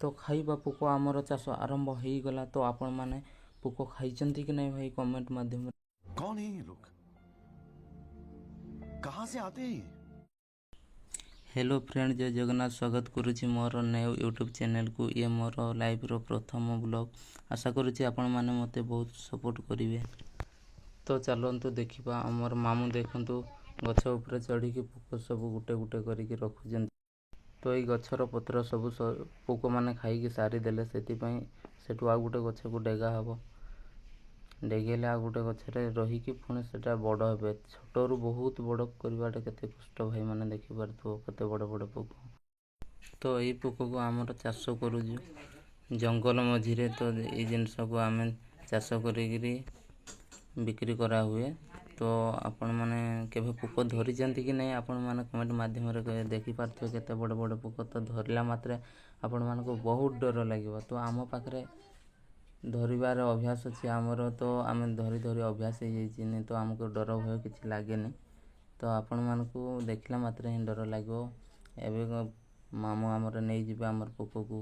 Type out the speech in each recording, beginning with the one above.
ତ ଖାଇବା ପୋକ ଆମର ଚାଷ ଆରମ୍ଭ ହେଇଗଲା। ତ ଆପଣମାନେ ପୋକ ଖାଇଛନ୍ତି କି ନାହିଁ ଭାଇ, କମେଣ୍ଟ ମାଧ୍ୟମରେ कौन है ये लोग? कहां से आते हैं ये? ହ୍ୟାଲୋ ଫ୍ରେଣ୍ଡ, ଜୟ ଜଗନ୍ନାଥ। ସ୍ୱାଗତ କରୁଛି ମୋର ନ୍ୟୁ ୟୁଟ୍ୟୁବ୍ ଚ୍ୟାନେଲକୁ। ଇଏ ମୋର ଲାଇଫ୍ର ପ୍ରଥମ ବ୍ଲଗ୍। ଆଶା କରୁଛି ଆପଣମାନେ ମୋତେ ବହୁତ ସପୋର୍ଟ କରିବେ। ତ ଚାଲନ୍ତୁ ଦେଖିବା। ଆମର ମାମୁଁ ଦେଖନ୍ତୁ, ଗଛ ଉପରେ ଚଢ଼ିକି ପୋକ ସବୁ ଗୋଟେ ଗୋଟେ କରିକି ରଖୁଛନ୍ତି। ତ ଏଇ ଗଛର ପତ୍ର ସବୁ ପୋକମାନେ ଖାଇକି ସାରିଦେଲେ। ସେଥିପାଇଁ ସେଠୁ ଆଉ ଗୋଟେ ଗଛକୁ ଡେଗା ହେବ। ଡେଗେଇଲେ ଆଉ ଗୋଟେ ଗଛରେ ରହିକି ପୁଣି ସେଟା ବଡ଼ ହେବେ। ଛୋଟରୁ ବହୁତ ବଡ଼ କରିବାଟା କେତେ କଷ୍ଟ, ଭାଇମାନେ ଦେଖିପାରୁଥିବ କେତେ ବଡ଼ ବଡ଼ ପୋକ। ତ ଏଇ ପୋକକୁ ଆମର ଚାଷ କରୁଛୁ ଜଙ୍ଗଲ ମଝିରେ। ତ ଏଇ ଜିନିଷକୁ ଆମେ ଚାଷ କରିକିରି ବିକ୍ରି କରାହୁଏ। ତ ଆପଣମାନେ କେବେ ପୋକ ଧରିଛନ୍ତି କି ନାହିଁ, ଆପଣମାନେ କମେଣ୍ଟ ମାଧ୍ୟମରେ କହିବେ। ଦେଖିପାରୁଥିବେ କେତେ ବଡ଼ ବଡ଼ ପୋକ। ତ ଧରିଲା ମାତ୍ରେ ଆପଣମାନଙ୍କୁ ବହୁତ ଡର ଲାଗିବ। ତ ଆମ ପାଖରେ ଧରିବାର ଅଭ୍ୟାସ ଅଛି ଆମର। ତ ଆମେ ଧରି ଧରି ଅଭ୍ୟାସ ହେଇଯାଇଛି ନି, ତ ଆମକୁ ଡର ଭୟ କିଛି ଲାଗେନି। ତ ଆପଣମାନଙ୍କୁ ଦେଖିଲା ମାତ୍ରେ ହିଁ ଡର ଲାଗିବ। ଏବେ ମାମୁଁ ଆମର ନେଇଯିବେ ଆମର ପୋକକୁ।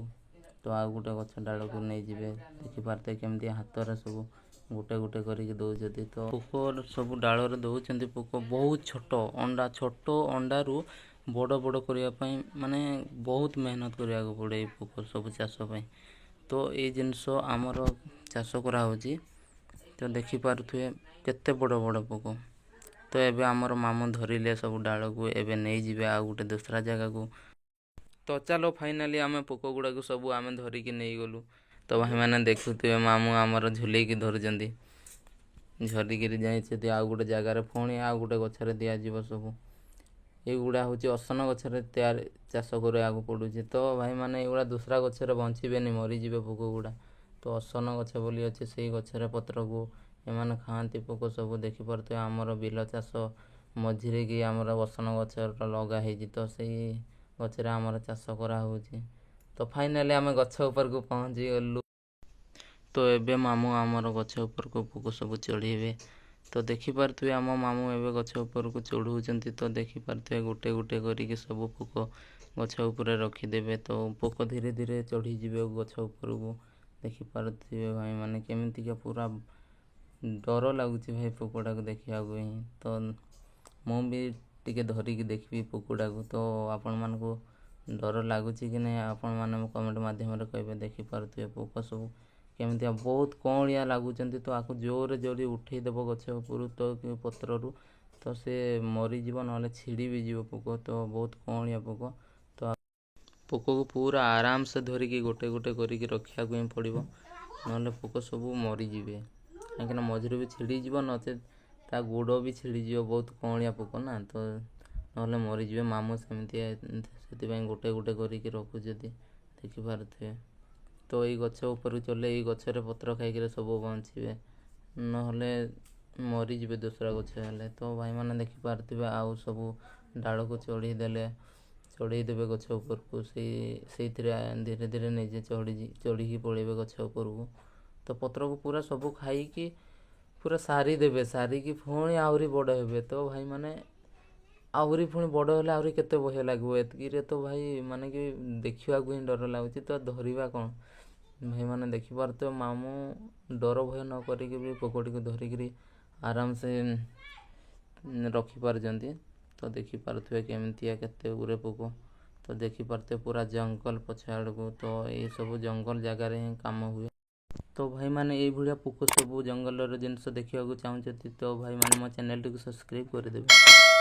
ତ ଆଉ ଗୋଟେ ଗଛ ଡାଳକୁ ନେଇଯିବେ। ଦେଖିପାରୁଥିବେ କେମିତି ହାତରେ ସବୁ ଗୋଟେ ଗୋଟେ କରିକି ଦେଉଛନ୍ତି। ତ ପୋକ ସବୁ ଡାଳରେ ଦେଉଛନ୍ତି। ପୋକ ବହୁତ ଛୋଟ ଅଣ୍ଡା, ଛୋଟ ଅଣ୍ଡାରୁ ବଡ଼ ବଡ଼ କରିବା ପାଇଁ ମାନେ ବହୁତ ମେହନତ କରିବାକୁ ପଡ଼େ ଏଇ ପୋକ ସବୁ ଚାଷ ପାଇଁ। ତ ଏଇ ଜିନିଷ ଆମର ଚାଷ କରାହେଉଛି। ତ ଦେଖିପାରୁଥିବେ କେତେ ବଡ଼ ବଡ଼ ପୋକ। ତ ଏବେ ଆମର ମାମୁଁ ଧରିଲେ ସବୁ ଡାଳକୁ, ଏବେ ନେଇଯିବେ ଆଉ ଗୋଟେ ଦୋସରା ଜାଗାକୁ। ତ ଚାଲ, ଫାଇନାଲି ଆମେ ପୋକ ଗୁଡ଼ାକୁ ସବୁ ଆମେ ଧରିକି ନେଇଗଲୁ। ତ ଭାଇମାନେ ଦେଖୁଥିବେ, ମାମୁଁ ଆମର ଝୁଲେଇକି ଧରୁଛନ୍ତି। ଝରିକିରି ଯାଇଛନ୍ତି ଆଉ ଗୋଟେ ଜାଗାରେ, ପୁଣି ଆଉ ଗୋଟେ ଗଛରେ ଦିଆଯିବ ସବୁ। ଏଇଗୁଡ଼ା ହେଉଛି ଅସନ ଗଛରେ ତିଆରି ଚାଷ କରିବାକୁ ପଡ଼ୁଛି। ତ ଭାଇମାନେ, ଏଇଗୁଡ଼ା ଦୁସରା ଗଛରେ ବଞ୍ଚିବେନି, ମରିଯିବେ ପୋକ ଗୁଡ଼ା। ତ ଅସନ ଗଛ ବୋଲି ଅଛି, ସେଇ ଗଛରେ ପତ୍ରକୁ ଏମାନେ ଖାଆନ୍ତି ପୋକ ସବୁ। ଦେଖିପାରୁଥିବେ, ଆମର ବିଲ ଚାଷ ମଝିରେ କି ଆମର ଅସନ ଗଛ ଲଗା ହେଇଛି। ତ ସେଇ ଗଛରେ ଆମର ଚାଷ କରାହେଉଛି। ତ ଫାଇନାଲି ଆମେ ଗଛ ଉପରକୁ ପହଞ୍ଚିଗଲୁ। ତ ଏବେ ମାମୁଁ ଆମର ଗଛ ଉପରକୁ ପୋକ ସବୁ ଚଢ଼େଇବେ। ତ ଦେଖିପାରୁଥିବେ, ଆମ ମାମୁଁ ଏବେ ଗଛ ଉପରକୁ ଚଢ଼ଉଛନ୍ତି। ତ ଦେଖିପାରୁଥିବେ, ଗୋଟେ ଗୋଟେ କରିକି ସବୁ ପୋକ ଗଛ ଉପରେ ରଖିଦେବେ। ତ ପୋକ ଧୀରେ ଧୀରେ ଚଢ଼ିଯିବେ ଗଛ ଉପରକୁ। ଦେଖିପାରୁଥିବେ ଭାଇମାନେ, କେମିତିକା ପୁରା ଡର ଲାଗୁଛି ଭାଇ ପୋକଟାକୁ ଦେଖିବାକୁ ହିଁ। ତ ମୁଁ ବି ଟିକେ ଧରିକି ଦେଖିବି ପୋକଟାକୁ। ତ ଆପଣମାନଙ୍କୁ ଡର ଲାଗୁଛି କି ନାହିଁ, ଆପଣମାନେ କମେଣ୍ଟ ମାଧ୍ୟମରେ କହିବେ। ଦେଖିପାରୁଥିବେ, ପୋକ ସବୁ କେମିତିଆ ବହୁତ କଅଁଳିଆ ଲାଗୁଛନ୍ତି। ତ ଆକୁ ଜୋରରେ ଜୋରେ ଉଠେଇଦେବ ଗଛ ଉପରୁ ତ କି ପତ୍ରରୁ, ତ ସେ ମରିଯିବ, ନହେଲେ ଛିଡ଼ି ବି ଯିବ ପୋକ। ତ ବହୁତ କଅଁଳିଆ ପୋକ। ତ ପୋକକୁ ପୁରା ଆରାମସେ ଧରିକି ଗୋଟେ ଗୋଟେ କରିକି ରଖିବାକୁ ହିଁ ପଡ଼ିବ, ନହେଲେ ପୋକ ସବୁ ମରିଯିବେ। କାହିଁକିନା ମଝିରୁ ବି ଛିଡ଼ିଯିବ, ନଚେତ୍ ତା ଗୋଡ଼ ବି ଛିଡ଼ିଯିବ। ବହୁତ କଅଁଳିଆ ପୋକ ନା, ତ ନହେଲେ ମରିଯିବେ। ମାମୁଁ ସେମିତି ସେଥିପାଇଁ ଗୋଟେ ଗୋଟେ କରିକି ରଖୁଛନ୍ତି, ଦେଖିପାରୁଥିବେ। ତ ଏଇ ଗଛ ଉପରକୁ ଚଢ଼ିଲେ ଏଇ ଗଛରେ ପତ୍ର ଖାଇକିରି ସବୁ ବଞ୍ଚିବେ, ନହେଲେ ମରିଯିବେ ଦୋସରା ଗଛ ହେଲେ। ତ ଭାଇମାନେ ଦେଖିପାରୁଥିବେ, ଆଉ ସବୁ ଡାଳକୁ ଚଢ଼େଇ ଦେଲେ, ଚଢ଼େଇ ଦେବେ ଗଛ ଉପରକୁ। ସେଇଥିରେ ଧୀରେ ଧୀରେ ନିଜେ ଚଢ଼ିକି ପଳେଇବେ ଗଛ ଉପରକୁ। ତ ପତ୍ରକୁ ପୁରା ସବୁ ଖାଇକି ପୁରା ସାରିଦେବେ। ସାରିକି ପୁଣି ଆହୁରି ବଡ଼ ହେବେ। ତ ଭାଇମାନେ, ଆହୁରି ପୁଣି ବଡ଼ ହେଲେ ଆହୁରି କେତେ ଭୟ ଲାଗିବ। ଏତିକିରେ ତ ଭାଇ ମାନେ କି ଦେଖିବାକୁ ହିଁ ଡର ଲାଗୁଛି, ତ ଧରିବା କ'ଣ? ଭାଇମାନେ ଦେଖିପାରୁଥିବେ, ମାମୁଁ ଡର ଭୟ ନ କରିକି ବି ପୋକଟିକୁ ଧରିକିରି ଆରାମସେ ରଖିପାରୁଛନ୍ତି। ତ ଦେଖିପାରୁଥିବେ କେମିତିଆ କେତେ ଗୁରେ ପୋକ। ତ ଦେଖିପାରୁଥିବେ ପୁରା ଜଙ୍ଗଲ ପଛ ଆଡ଼କୁ। ତ ଏଇସବୁ ଜଙ୍ଗଲ ଜାଗାରେ ହିଁ କାମ ହୁଏ। ତ ଭାଇମାନେ, ଏଇଭଳିଆ ପୋକ ସବୁ ଜଙ୍ଗଲର ଜିନିଷ ଦେଖିବାକୁ ଚାହୁଁଛନ୍ତି, ତ ଭାଇମାନେ ମୋ ଚ୍ୟାନେଲଟିକୁ ସବସ୍କ୍ରାଇବ୍ କରିଦେବେ।